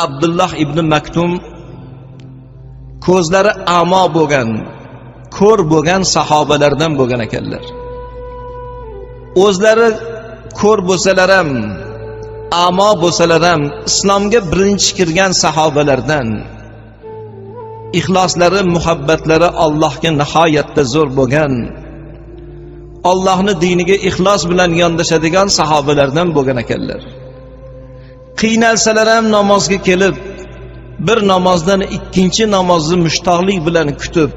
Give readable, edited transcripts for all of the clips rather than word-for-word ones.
Abdulloh ibn Maktum ko'zlari amo bo'lgan, ko'r bo'lgan sahobalardan bo'lgan ekanlar. O'zlari ko'r bo'lsalar ham, amo bo'lsalar ham islomga birinchi kirgan sahobalardan, ixloslari, muhabbatlari Allohga nihoyatda zo'r bo'lgan, Allohni diniga ixlos bilan yondashadigan sahobalardan bo'lgan ekanlar. Qiynalsalar ham namozga kelib, bir namozdan ikkinchi namozni mushtoqlik bilan kutib,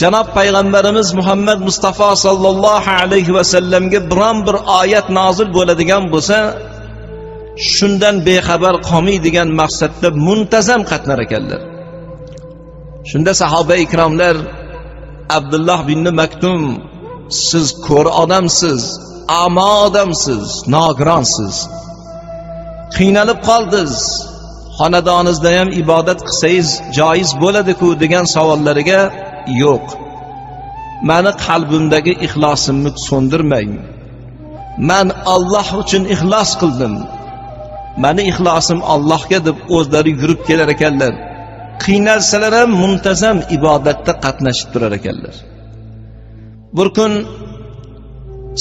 janob payg'ambarimiz Muhammad Mustafa sallallohu alayhi va sallamga biron bir oyat nozil bo'ladigan bo'lsa, shundan bexabar qolmaydigan maqsadda muntazam qatnar ekanlar. Shunda sahoba ikromlar Abdulloh bin Maktum, siz ko'r odamsiz, amo odamsiz, nogironsiz. Qiynalib qoldingiz. Xonadoningizda ham ibodat qilsangiz joiz bo'ladi-ku degan savollariga yo'q. Mani qalbimdagi ixlosimni so'ndirmang. Man Alloh uchun ixlos qildim. Mani ixlosim Allohga deb o'zlari yurib kelar ekanlar. Qiynalsalar ham muntazam ibodatda qatnashib turar ekanlar. Bir kun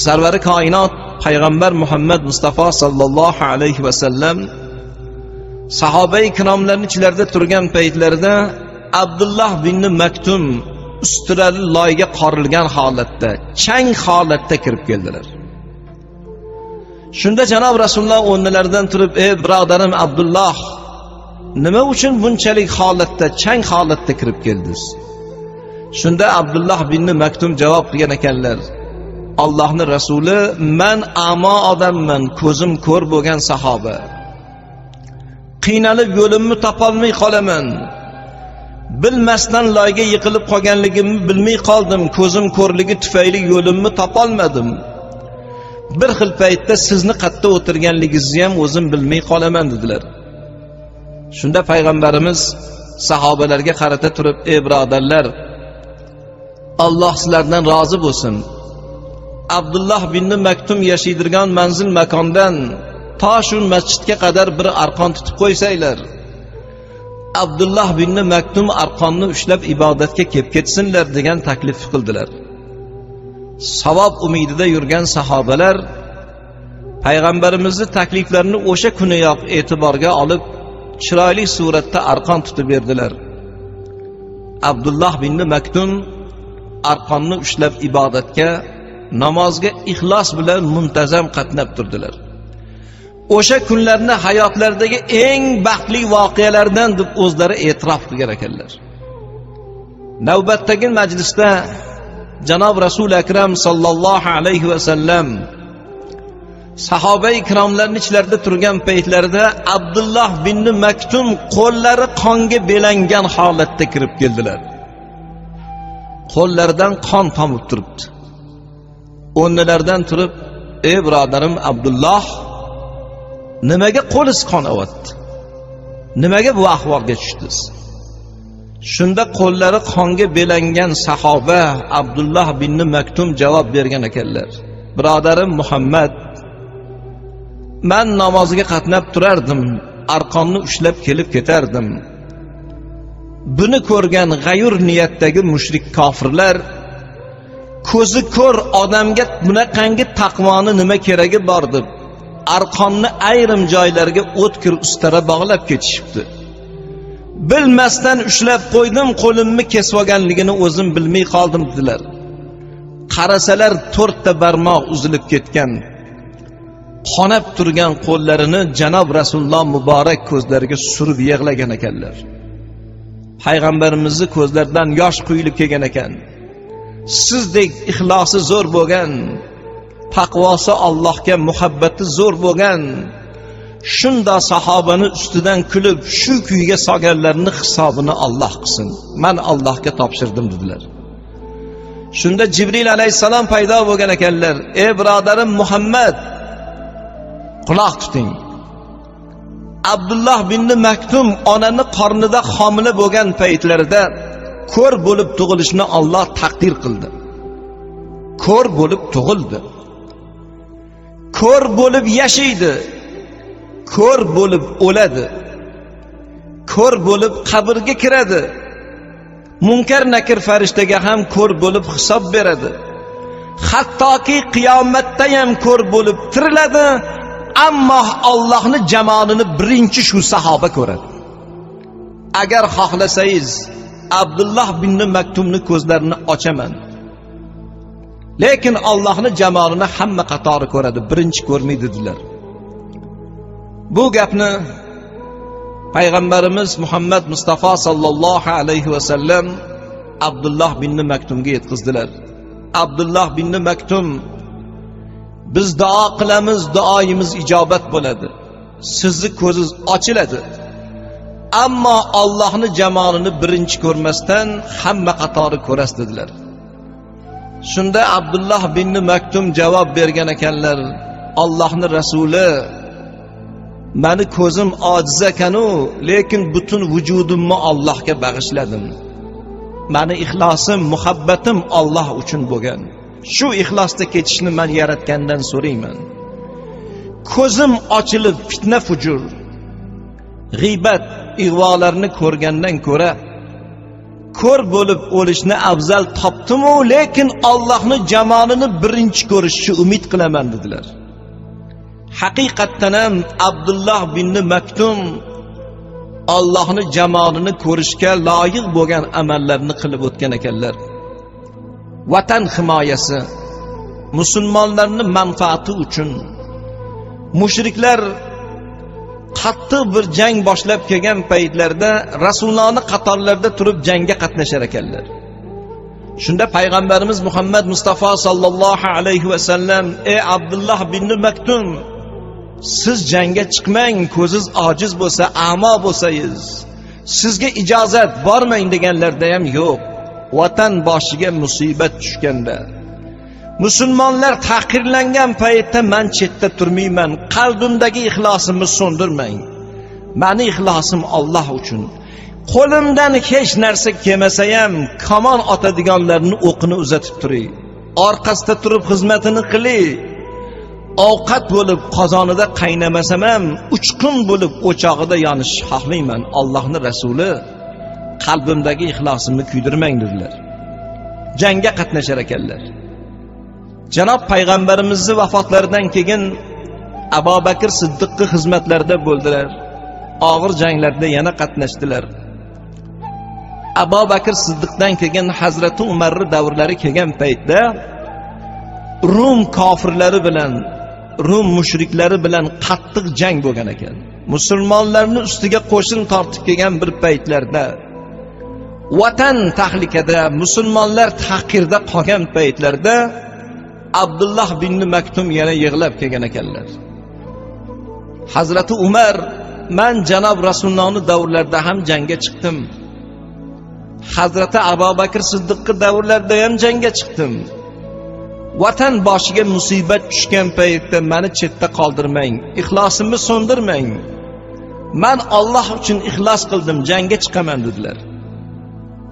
sarvari koinot payg'ambar Muhammad Mustafa sallallohu alayhi va sallam sahoba ikromlarning ichlarida turgan paytlarida Abdulloh bin Maktum ustilari loyga qorilgan holatda, chang holatda kirib keldilar. Shunda janob Rasululloh o'rnilaridan turib, "Ey birodarim Abdulloh, nima uchun bunchalik holatda, chang holatda kirib keldingiz?" Shunda Abdulloh bin Maktum javob qilgan ekanlar: Allohning rasuli, man amo odamman, ko'zim ko'r bo'lgan sahoba. Qiynalib yo'limni topolmay qolaman. Bilmasdan loyga yiqilib qolganligimni bilmay qoldim, ko'zim ko'rligi tufayli yo'limni topolmadim. Bir xil paytda sizni qayerda o'tirganligingizni ham o'zim bilmay qolaman dedilar. Shunda payg'ambarimiz sahobalarga qarata turib, "Ey birodarlar, Alloh sizlardan rozi bo'lsin. Abdulloh bin Maktum yashaydigan manzil makondan to shu masjidga qadar bir arqon tutib qo'ysanglar, Abdulloh bin Maktum arqonni ushlab ibodatga kelib ketsinlar" degan taklif qildilar. Savob umidida yurgan sahobalar payg'ambarimizni takliflarini o'sha kuniyoq e'tiborga olib, chiroyli suratda arqon tutib berdilar. Abdulloh bin Maktum arqonni ushlab ibodatga, namozga ixlos bilan muntazam qatnab turdilar. O'sha kunlarni hayotlaridagi eng baxtli voqealardan deb o'zlari e'tirof qilgan ekanlar. Navbatdagi majlisda janob Rasul Akram sallallohu alayhi va sallam sahoba ikromlarning ichlarida turgan paytlarida Abdulloh bin Maktum qo'llari qonga belangan holatda kirib keldilar. Qo'llaridan qon tomib turibdi. O'rnilaridan turib, "Ey birodarim Abdulloh, nimaga qo'lingiz qonayapti? Nimaga bu ahvolga tushdingiz?" Shunda qo'llari qonga belangan sahoba Abdulloh bin Maktum javob bergan ekanlar: "Birodarim Muhammad, man namozga qatnab turardim, arqonni ushlab kelib ketardim. Buni ko'rgan g'ayur niyatdagi mushrik kofirlar ko'zi ko'r odamga bunaqangi taqvoni nima keragi bor deb arqonni ayrim joylarga o'tkir ustara bog'lab ketishibdi. Bilmasdan ushlab qo'ydim, qo'limni kesib olganligini o'zim bilmay qoldim" dedilar. Qarasalar to'rtta barmoq uzilib ketgan. Qonab turgan qo'llarini janob Rasululloh muborak ko'zlariga surib yig'lagan ekanlar. Payg'ambarimizni ko'zlaridan yosh quyilib kelgan ekan. Sizdek ixlosi zo'r bo'lgan, taqvosi Allohga muhabbati zo'r bo'lgan shunda sahobani ustidan kulib shu kuyga solganlarni hisobini Alloh qilsin. Man Allohga topshirdim dedilar. Shunda Jibril alayhissalom paydo bo'lgan ekanlar. "Ey birodarim Muhammad, quloq tuting. Abdulloh bin Maktum onani qornida homila bo'lgan paytlarida ko'r bo'lib tug'ilishni Alloh taqdir qildi. Ko'r bo'lib tug'ildi. Ko'r bo'lib yashaydi. Ko'r bo'lib o'ladi. Ko'r bo'lib qabrga kiradi. Munkar nakir farishtaga ham ko'r bo'lib hisob beradi. Hattoki qiyomatda ham ko'r bo'lib tiriladi, ammo Allohni jamolini birinchi shu sahoba ko'radi. Agar xohlasangiz Abdulloh bin Maktumni ko'zlarini ochaman. Lekin Allohni jamolini hamma qatori ko'radi, birinchi ko'rmaydi dedilar. Bu gapni Payg'ambarimiz Muhammad Mustafa sallallohu alayhi va sallam Abdulloh bin Maktumga yetkazdilar. Abdulloh bin Maktum, biz duo qilamiz, duoyimiz ijobat bo'ladi. Sizni ko'zingiz ochiladi. Ammo Allohni jamolini birinchi ko'rmasdan hamma qatori ko'rasiz dedilar. Shunda Abdulloh bin Maktum javob bergan ekanlar: Allohning rasuli, mani ko'zim ojiz ekanu, lekin butun vujudimni Allohga bag'ishladim. Mani ixlosim, muhabbatim Alloh uchun bo'lgan. Shu ixlosda ketishni men yaratgandan so'rayman. Ko'zim ochilib fitna fujur, g'iybat, ig'volarni ko'rgandan ko'ra ko'r bo'lib o'lishni afzal topdim-u, lekin Allohni jamolini birinchi ko'rishni umid qilaman dedilar. Haqiqatdan ham Abdulloh bin Maktum Allohni jamolini ko'rishga loyiq bo'lgan amallarni qilib o'tgan ekanlar. Vatan himoyasi, musulmonlarning manfaati uchun mushriklar qattiq bir jang boshlab kelgan paytlarda Rasulullohning qatorlarida turib jangga qatnashar ekanlar. Shunda payg'ambarimiz Muhammad Mustafa sallallohu alayhi va sallam: "Ey Abdulloh bin Maktum, siz jangga chiqmang, ko'zingiz ojiz bo'lsa, amo bo'lsangiz, sizga ijozat, bormang" deganlarda ham yo'q. Vatan boshiga musibat tushganda, musulmonlar tahqirlangan paytda men chetda turmayman, qalbimdagi ixlosimni so'ndirmang. Mani ixlosim Alloh uchun. Qo'limdan hech narsa kelmasa ham kamon otadiganlarni o'qini uzatib turing. Orqasida turib xizmatini qiling. Ovqat bo'lib qozonida qaynamasam ham uchqun bo'lib o'chog'ida yonishni xohlayman. Allohning rasuli, qalbimdagi ixlosimni kuydirmang dedilar. Jangga qatnashar ekanlar. Janob payg'ambarimizni vafotlaridan keyin Abu Bakr Siddiqning xizmatlarida bo'ldilar. Og'ir janglarda yana qatnashdilar. Abu Bakr Siddiqdan keyin Hazrati Umarning davrlari kelgan paytda Rum kofirlari bilan, Rum mushriklari bilan qattiq jang bo'lgan ekan. Musulmonlarning ustiga qo'shin tortib kelgan bir paytlarda, vatan tahlikada, musulmonlar tahqirda qolgan paytlarda Abdulloh bin Maktum yana yig'lab kelgan ekanlar. Hazrati Umar: "Men janob Rasulullohning davrlarida ham jangga chiqdim. Hazrati Abu Bakr Siddiqning davrlarida ham jangga chiqdim. Vatan boshiga musibat tushgan paytda meni chetda qoldirmang, ixlosimni so'ndirmang. Men Alloh uchun ixlos qildim, jangga chiqaman" dedilar.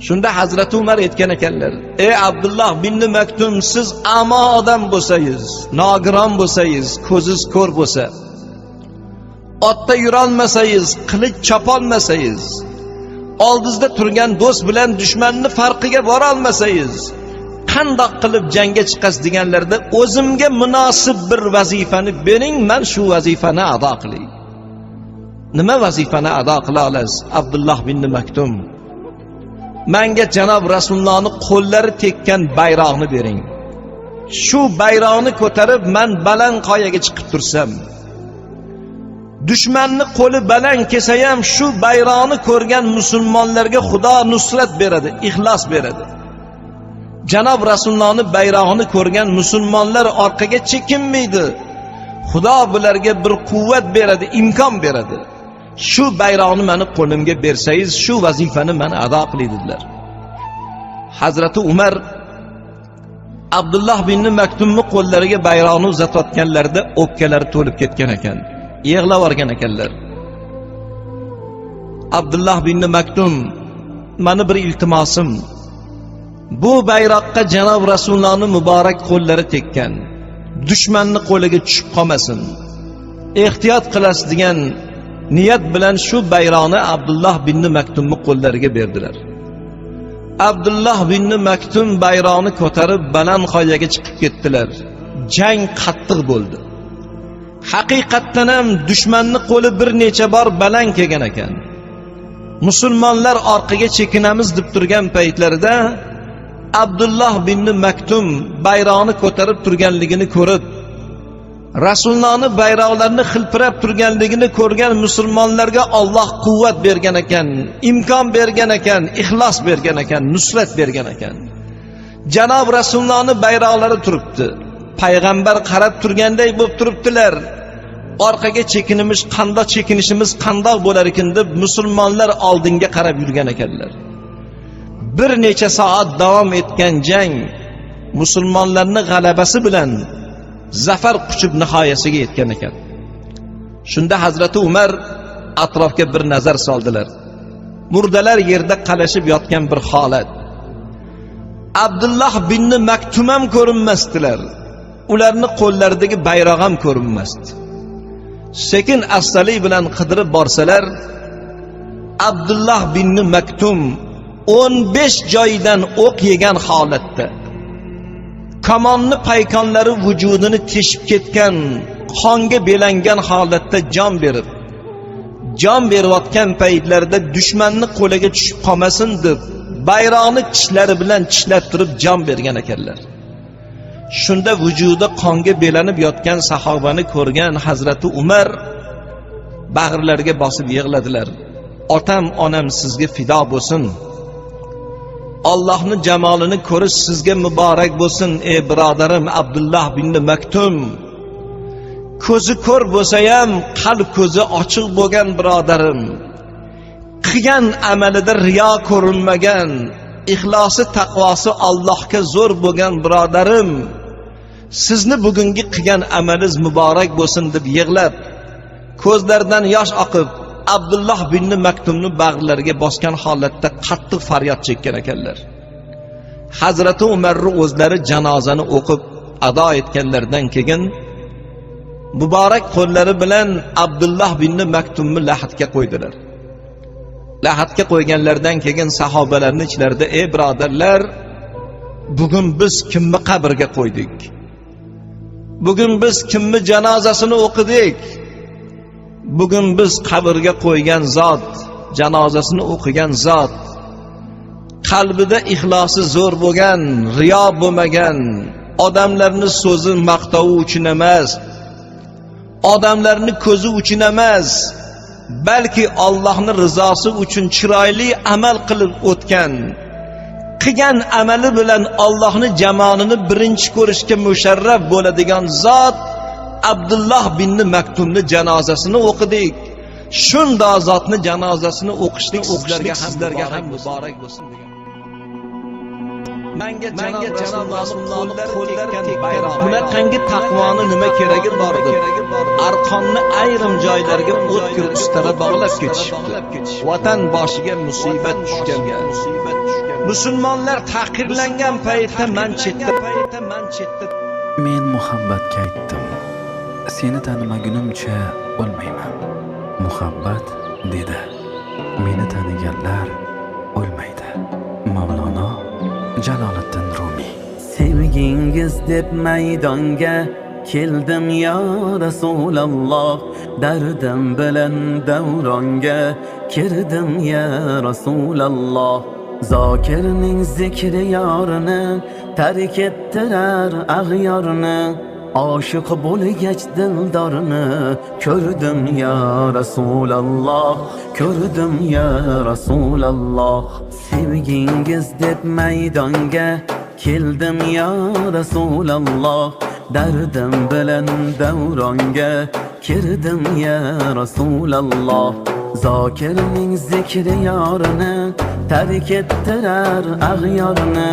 Shunda Hazrati Umar aytgan ekanlar: "Ey Abdulloh bin Maktum, siz amo odam bo'lsangiz, nogiron bo'lsangiz, ko'zingiz ko'r bo'lsa, otda yurolmasangiz, qilich chopolmasangiz, oldingizda turgan do'st bilan dushmanni farqiga borolmasangiz, qandoq qilib jangga chiqasiz?" deganlarida, "O'zimga munosib bir vazifani bering, man shu vazifani ado qilay." Nima vazifani ado qila olasiz, Abdulloh bin Maktum? "Menga janob Rasulullohning qo'llari tekkan bayroqni bering. Shu bayroqni ko'tarib man baland qoyaga chiqib tursam, dushmanni qo'li baland kelsa ham, shu bayroqni ko'rgan musulmonlarga Xudo nusrat beradi, ixlos beradi. Janob Rasulullohning bayrog'ini ko'rgan musulmonlar orqaga chekinmaydi. Xudo bularga bir quvvat beradi, imkon beradi. Shu bayroqni mani qo'limga bersangiz, shu vazifani man ado qilay" dedilar. Hazrati Umar Abdulloh bin Maktumni qo'llariga bayroqni uzatayotganlarida o'pkalari to'lib ketgan ekan. Yig'lab yuborgan ekanlar. "Abdulloh bin Maktum, mani bir iltimosim. Bu bayroqqa janob Rasulullohning muborak qo'llari tekkan. Dushmanni qo'liga tushib qolmasin. Ehtiyot qilasiz degan Niyat bilan shu bayroqni Abdulloh bin Maktumni qo'llariga berdilar. Abdulloh bin Maktum bayroqni ko'tarib baland qoyaga chiqib ketdilar. Jang qattiq bo'ldi. Haqiqatdan ham dushmanning qo'li bir necha bor baland kelgan ekan. Musulmonlar orqaga chekinamiz deb turgan paytlarida Abdulloh bin Maktum bayroqni ko'tarib turganligini ko'rib, Rasulullohni bayroqlarini xilpirab turganligini ko'rgan musulmonlarga Alloh quvvat bergan ekan, imkon bergan ekan, ixlos bergan ekan, nusrat bergan ekan. Janob Rasulullohni bayroqlari turibdi. Payg'ambar qarab turganday bo'lib turibdilar. Orqaga chekinimiz qandoq chekinishimiz qandoq bo'lar ekan deb musulmonlar oldinga qarab yurgan ekanlar. Bir necha soat davom etgan jang musulmonlarning g'alabasi bilan zafar quchib nihoyasiga yetgan ekan. Shunda Hazrati Umar atrofga bir nazar soldilar. Murdalar yerda qalashib yotgan bir holat. Abdulloh bin Maktum ham ko'rinmasdilar. Ularni qo'llaridagi bayroq ham ko'rinmasdi. Sekin astalik bilan qidirib borsalar, Abdulloh bin Maktum 15 joydan o'q yegan holatda, kamonni paykonlari vujudini teshib ketgan, qonga belangan holatda jon berayotgan paytlarida dushmanni qo'liga tushib qolmasin deb bayroqni tishlari bilan tishlab turib jon bergan ekanlar. Shunda vujudi qonga belanib yotgan sahobani ko'rgan Hazrati Umar bag'rlariga bosib yig'ladilar. Otam, onam sizga fido bo'lsin. Allohning jamolini ko'rish sizga muborak bo'lsin, ey birodarim Abdulloh bin Maktum. Ko'zi ko'r bo'lsa ham qalb ko'zi ochiq bo'lgan birodarim. Qilgan amalida riyo ko'rinmagan, ixlosi taqvosi Allohga zo'r bo'lgan birodarim. Sizni bugungi qilgan amalingiz muborak bo'lsin deb yig'lab, ko'zlaridan yosh oqib, Abdulloh bin Maktumni bag'rlariga bosgan holatda qattiq faryod chekkan ekanlar. Hazrati Umarni o'zlari janozani o'qib ado etganlaridan keyin muborak qo'llari bilan Abdulloh bin Maktumni lahatga qo'ydilar. Lahatga qo'yganlaridan keyin sahobalarning ichlarida: "Ey birodarlar, bugun biz kimni qabrga qo'ydik? Bugun biz kimni janozasini o'qidik? Bugun biz qabrga qo'ygan zot, janozasini o'qigan zot qalbida ixlosi zo'r bo'lgan, riyo bo'lmagan, odamlarni so'zi maqtovi uchun emas, odamlarni ko'zi uchun emas, balki Allohning rizosi uchun chiroyli amal qilib o'tgan, qilgan amali bilan Allohning jamolini birinchi ko'rishga musharraf bo'ladigan zot Abdulloh bin Maktumni janozasini o'qidik. Shunda zotni janozasini o'qishlik sizlarga ham muborak bo'lsin" degan. Menga janob Rasulullohning qo'llari tekkan bayroq. Bunaqangi taqvoni nima keragi bor deb arqonni ayrim joylarga o'tkir ustara bog'lab ketishibdi. Vatan boshiga musibat tushgan. Musulmonlar tahqirlangan paytda man chetda Men muhabbatga aytdim: "Seni tanimagunimcha o'lmayman." Muhabbat dedi: "Meni taniganlar o'lmaydi." Mavlono Jaloliddin Rumiy. Sevgingiz deb maydonga keldim, ya Rasululloh, dardim bilan davronga kirdim, ya Rasululloh. Zokirning zikri yorini tark ettirar ag'yorni, oshiq bo'lgach dildorni ko'rdim, ya Rasululloh, ko'rdim, ya Rasululloh. Sevgingiz deb maydonga keldim, ya Rasululloh, dardim bilan davronga kirdim, ya Rasululloh. Zokirning zikri yorini tark ettirar ag'yorni,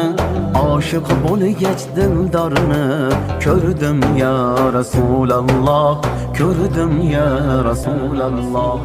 oshiq bo'lgach dildorni ko'rdim, ya Rasululloh, ko'rdim, ya Rasululloh.